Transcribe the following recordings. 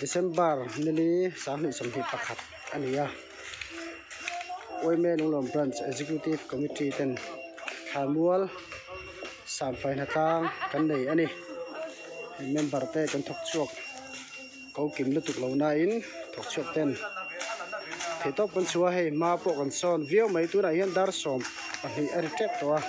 December nili 2021 a ni a Uaime Lunglawm Branch Executive Committee ten Thlamual Samfai hnatlang kan nei a ni member te kan thawk chhuak ko kim lutuk lo nain thawk chhuak ten theihtawp kan chhuah a hei hma pawh kan sawn viau mai tunah hian dar 12 a ri tep tawh a.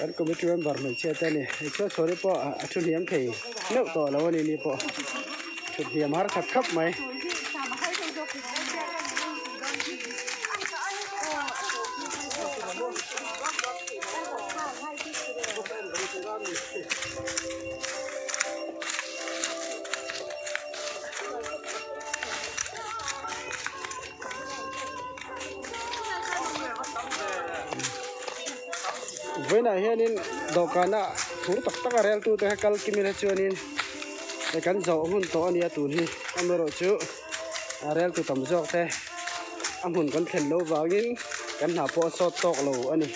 Kan committee member hmeichhia te a ni hmeichhia chhuah pawh a thu hniam thei meuh tawh lo a ni ni pawh thut hniam har khat khap mai. Vawiinah hianin dawhkana phur tak tak a rel tute kha kal kim ila chuanin kan zawh hun tawh a nia tun hi amaherawhchu a rel tu tam zawk te a hmun kan thlen loh vangin kan hna pawh a sawt tawk lo a ni.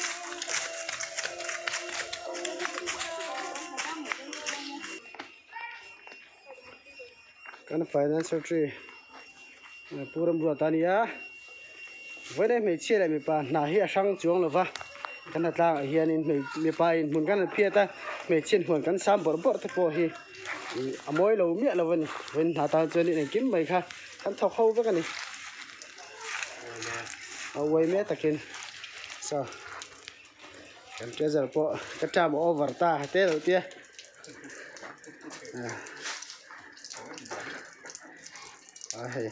Kan finance secretary Pu Ramruata a ni a vawiin hmeichhia leh mipa hna hi a hrang chuang lo va kan hna tlangah hianin mipa in hmun kan han phiat a hmeichhia in huan kan sam bawrh bawrh te pawh hi ih a mawi lo miah lo a ni vawiin hna tan chuan engkim mai kha kan thawk ho vek a ni a uai mek takin saw kan treasure pawh ka term a over ta te lo tia a hei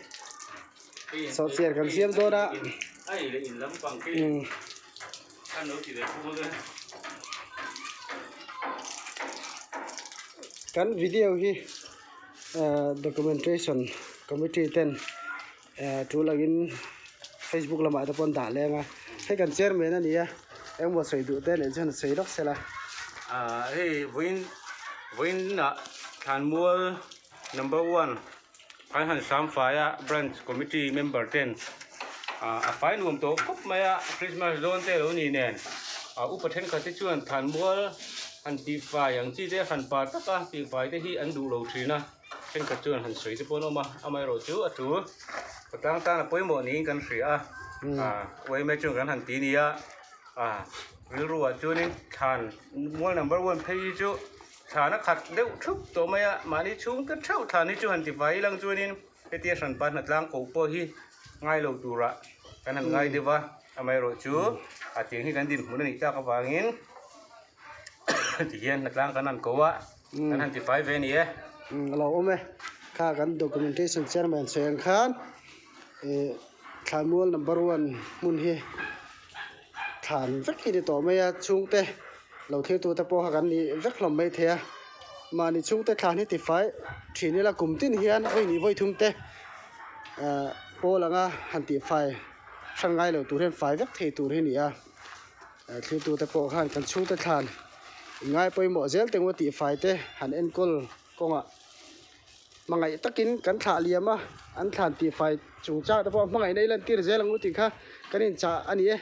sawhchiar kan siam dawn a kan video hi documentation committee ten tul angin facebook lamah te pawh an dah leng a hei kan chairman a ni a engmaw sawi duh te leh chuan a sawi lawk sela. Hei vawiin vawiinah Thlanmual number one kan han sam fai a branch committee member ten a fai nuam tawh khawp mai a Christmas dawn te alo ni nen upa thenkhat te chuan Thlanmual han tihfai ang chi te hran pa taka tihfai te hi an duh lo thin a. Thenkhat chuan han sawi te pawh an awm a, amaherawh chu a tu khawtlang tan a pawimawh niin kan hria a, ah uaime chuan kan han ti nia, ah rilru ah chuanin thlan mual number one phei hi chu thlan a khat deuh thup tawh mai a, mahni chhungte theuh thlan hi chu han ti fai ilang chuanin hetia hranpa hnatlang koh pawh hi ngai lo turah kan han ngai deuh a, amaherawh chu a tiang hi kan dinhmun a nih tak avangin tihian hnatlang kan han ko a. Kan han ti fai ve ni e. A lo awm e. Kha kan documentation chairman sawi ang khan ih Thlanmual number one hmun hi thlan vek hi ni tawh mai a chhungte lo thlir tute pawh kha kan ni vek hlawm mai thei a mahni chhungte thlan hi ti fai thin ila kum tin hian vawi hnih vawi thum te ah pawl anga han tih fai hran ngai lo tur hian fai vek thei tur hi a ni a thlir tute pawh khan kan chhungte thlan. Ngai pawimawh zel te ngawt tih fai te han enkawl kawngah hmangaih takin kan thlah liam a, an thlan tih fai chungchang te pawh hmangaihna i lantir zel ang u tih kha kan inchah a ni e.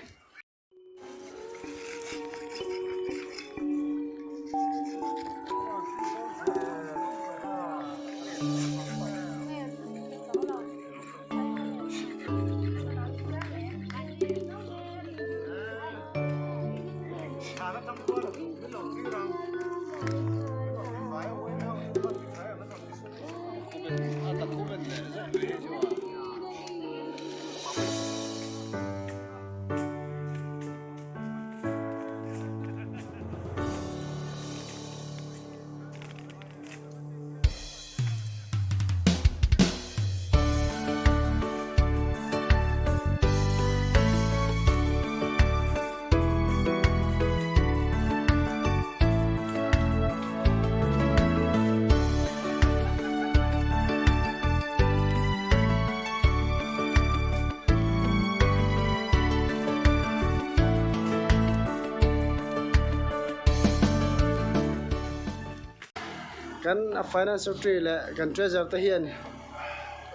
Kan a finance secretary leh kan treasurer te hian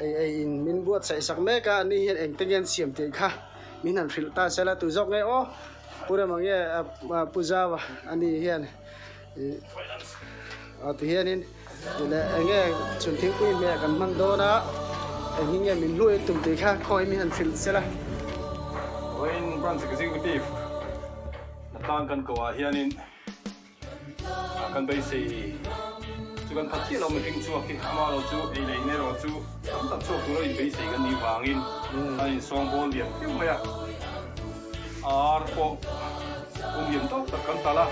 ei ei in min buatsaih sak mek a, ani hian engte nge an siam tih kha min han hrilh ta sela tu zawk nge aw Pu Rema nge Pu Zava ani hian ih aw ti hianin tih leh eng nge chhun thingpui hmeh kan hman dawn a eng hi nge min hluai tum tih kha khawi min han hrilh sela. Vawiin Branch Executive Natlang kan koh ah hianin Kan beisei chu kan phat chiah lo mihring chhuak hi ama lo chu ei leh in erawh chu tam tak chhuak tura inbeisei kan nih vangin a insawng bawl lian viau mai a, ar pawh pum lian tawk tak kan talh a,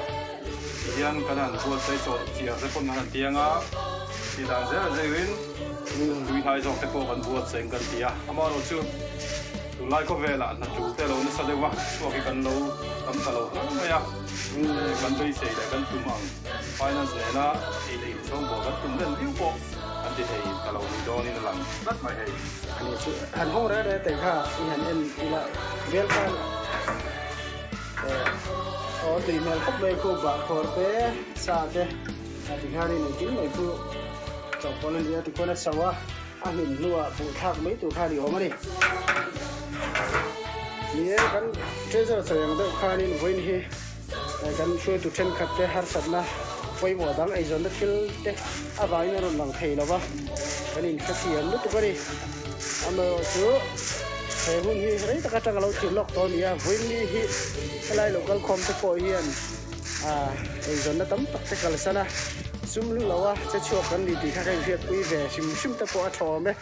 tihian kan han buatsaih tawh chiar te pawh kan han tiang a, tih dan zel zeuhin tui hnai zawk te pawh kan buatsaih kan ti a, amaherawh chu tunlai khawvelah hna tul te lo nasa deuh a, chhuak hi kan lo tam ta lo hle mai a. Kan beisei leh kan tum ang finance nena ei leh inchhawngbawl kan tum len viau pawh kan ti thei ta lo ni dawnin a lang tlat mai hei. Ani chu han hawng reng reng teh kha i han en ila vel khan aw tui hmel khawp mai khu bahkhawr te sa te a ti khan in engkim mai khu chawhpawlh a ni a tikhuan a so a a hnim hnuah buh thlak mai tur kha a ni awm a ni. Ni e, kan treasure sawi ang deuh khanin vawiin hi kan hruaitu thenkhat te harsatna pawimawh dang eizawnna thil te avangin a rawn lang thei lo va, kan inhrethiam lutuk a ni. Amaherawh chu he hun hi rei tak atanga lo thlir lawk tawh a ni a, vawiin ni hi helai lo kalkhawm te pawh hian eizawnna tam tak te kalsan a, sum hlu lo a che chhuak kan ni tih kha ka inhriatpui ve hrim hrim te pawh a tha awm e.